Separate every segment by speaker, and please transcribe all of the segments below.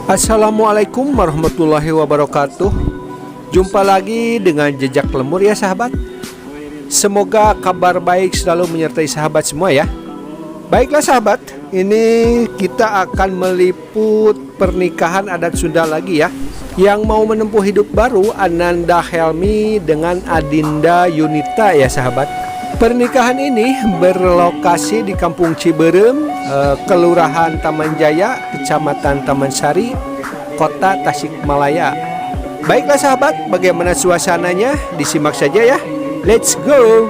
Speaker 1: Assalamualaikum warahmatullahi wabarakatuh. Jumpa lagi dengan Jejak Lemur ya sahabat. Semoga kabar baik selalu menyertai sahabat semua ya. Baiklah sahabat, ini kita akan meliput pernikahan adat Sunda lagi ya. Yang mau menempuh hidup baru Ananda Helmi dengan Adinda Yunita ya sahabat. Pernikahan ini berlokasi di Kampung Cibeureum, Kelurahan Taman Jaya, Kecamatan Taman Sari, Kota Tasikmalaya. Baiklah sahabat, bagaimana suasananya? Disimak saja ya. Let's go!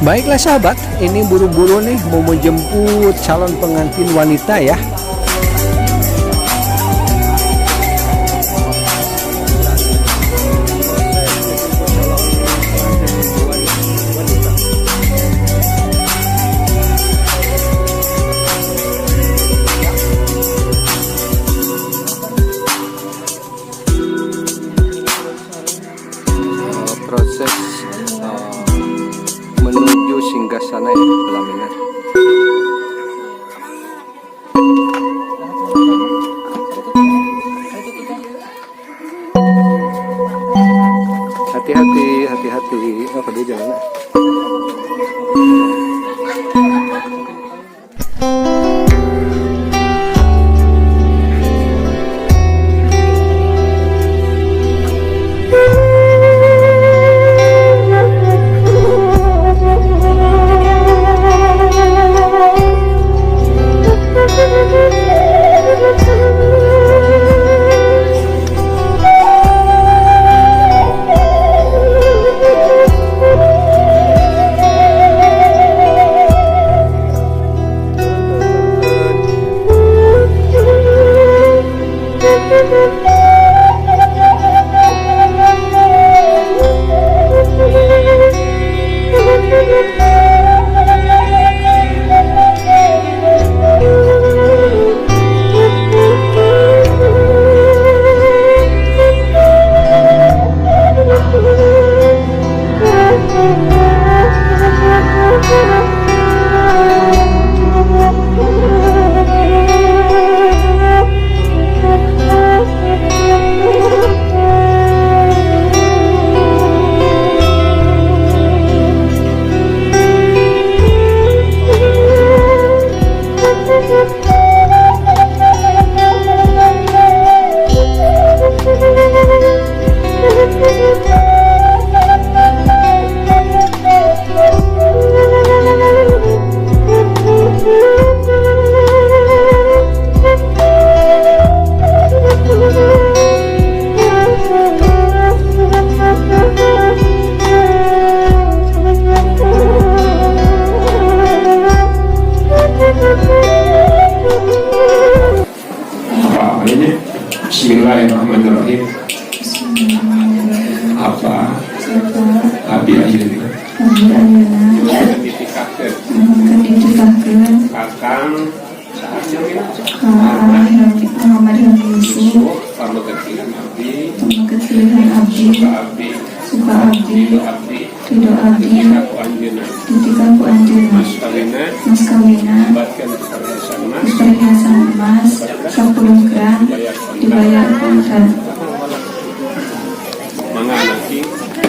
Speaker 1: Baiklah sahabat, ini buru-buru nih mau menjemput calon pengantin wanita ya. Proses menuju singgasana ya, pelaminan. Hati-hati, hati-hati. Oh, dia jalan.
Speaker 2: Apa
Speaker 3: Bapak
Speaker 2: Abi ayeuna
Speaker 3: Abdi ayeuna
Speaker 2: ditikahkeun
Speaker 3: nyuhunkeun ditikahkeun
Speaker 2: ka Kang saha namina?
Speaker 3: Ka Muhammad Helmi Yusuf
Speaker 2: Yusuf pamegetihan abdi
Speaker 3: pamegetihan abdi
Speaker 2: suka abdi
Speaker 3: suka abdi
Speaker 2: ridho abdi
Speaker 3: ridho abdi
Speaker 2: ditikah ku anjeunna
Speaker 3: ditikah ku anjeunna
Speaker 2: mas kawinna
Speaker 3: mas kawinna
Speaker 2: libatkeun perhiasan emas
Speaker 3: perhiasan emas 10 gram dibayar kontan.
Speaker 2: Mangga anaki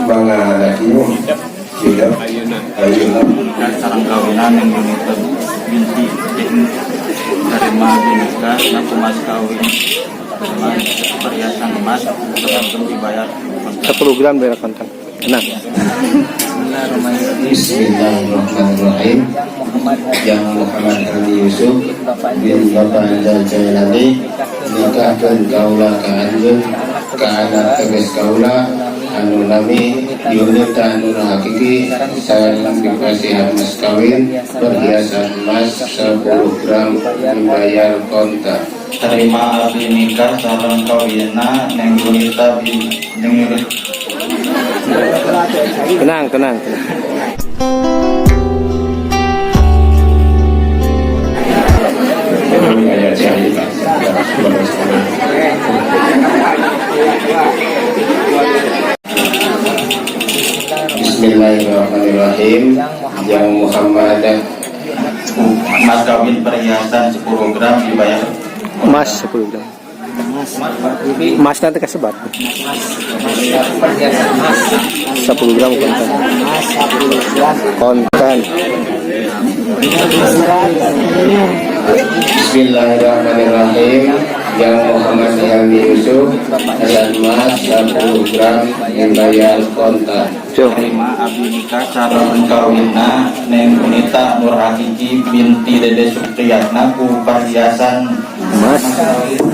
Speaker 4: Mangga anaki
Speaker 2: hidep
Speaker 4: hidep
Speaker 2: ayeuna
Speaker 4: ayeuna
Speaker 5: sareng kawinan yang Yunita binti terima nikah laku mas kawin perhiasan emas tergantung dibayar kontan.
Speaker 1: 10 gram bayar kontan. Tenang.
Speaker 4: Bismillahirrahmanirrahim. Yang Muhammad Helmi Yusuf bin Bapak Anjal Jailani nikahkeun kaula ka anjeun ka anak teges kaula anu nami Yunita Nur Hakiki sareng dipasihan mas kawin perhiasan emas 10 gram dibayar kontan.
Speaker 5: Terima abdi nikah sareng kawina neng Yunita bin neng Yunita.
Speaker 1: Tenang, tenang, tenang.
Speaker 2: Kami aya cai bagus.
Speaker 4: Bismillahirrahmanirrahim. Yang Muhammad
Speaker 5: Mas kawin perhiasan 10 gram dibayar
Speaker 1: Emas 10 gram. Emas nanti kasebat. 10 gram kontan. Kontan.
Speaker 4: Bismillahirrahmanirrahim. Yang Muhammad Helmi Yusuf dan emas 10 gram dibayar kontan.
Speaker 1: Cuk.
Speaker 5: Terima abdi nikah sareng kawina neng Yunita Nur Hakiki binti Dede Supriyatna ku perhiasan
Speaker 1: Emas.
Speaker 5: kawin.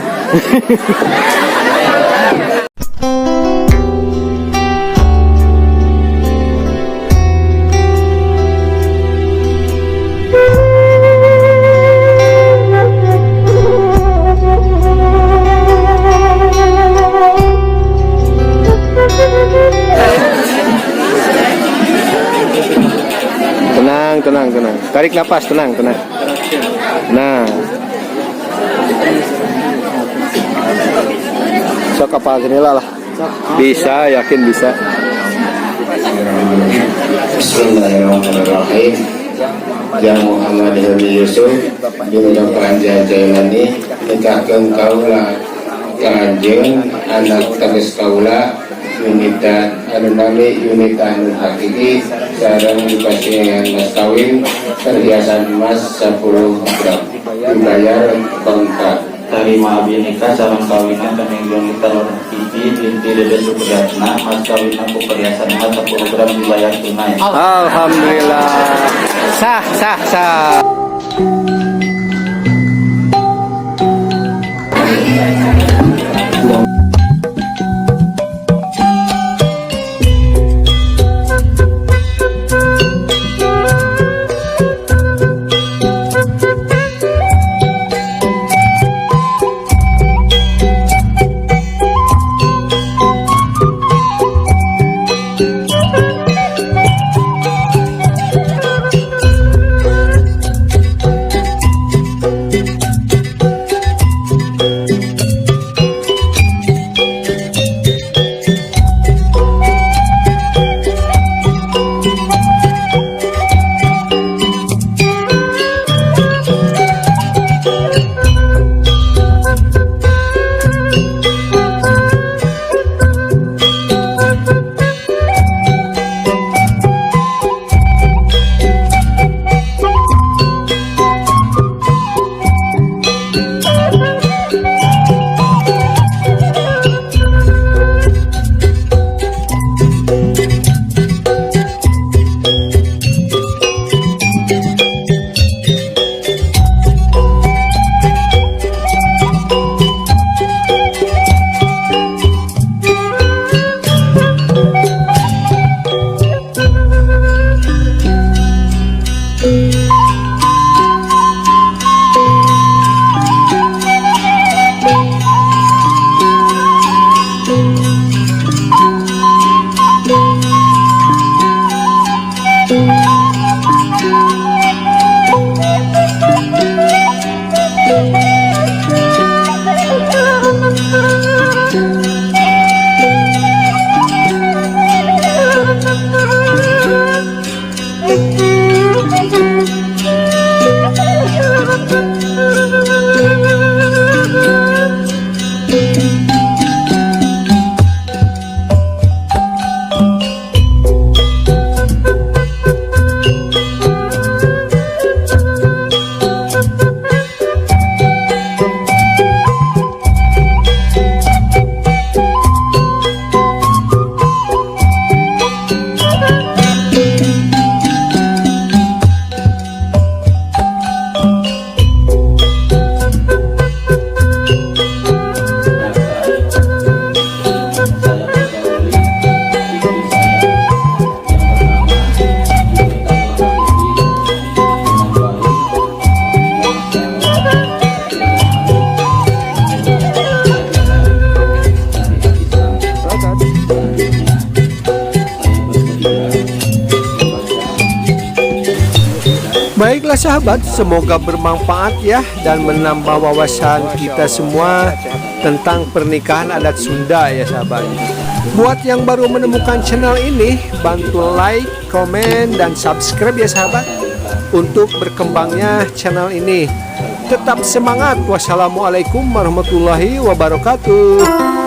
Speaker 1: Tenang, tenang, tenang. Tarik napas, tenang, tenang. Nah. Sok apal lah. Bisa, yakin bisa.
Speaker 4: Bismillahirrahmanirrahim. Yang Muhammad Helmi Yusuf bin Bapak Anjal Jailani nikahkeun kaula ka anjeun anak teges kaula Yunita anu nami Yunita Nur Hakiki sareng dipasihan mas kawin perhiasan emas 10 gram dibayar kontan.
Speaker 5: Terima abdi nikah sareng kawina ka neng Yunita Nur Hakiki binti Dede Supriyatna mas kawina ku perhiasan emas 10 gram dibayar tunai.
Speaker 1: Alhamdulillah. Sah, sah, sah. Baiklah sahabat, semoga bermanfaat ya dan menambah wawasan kita semua tentang pernikahan adat Sunda ya sahabat. Buat yang baru menemukan channel ini, bantu like, komen, dan subscribe ya sahabat untuk berkembangnya channel ini. Tetap semangat. Wassalamualaikum warahmatullahi wabarakatuh.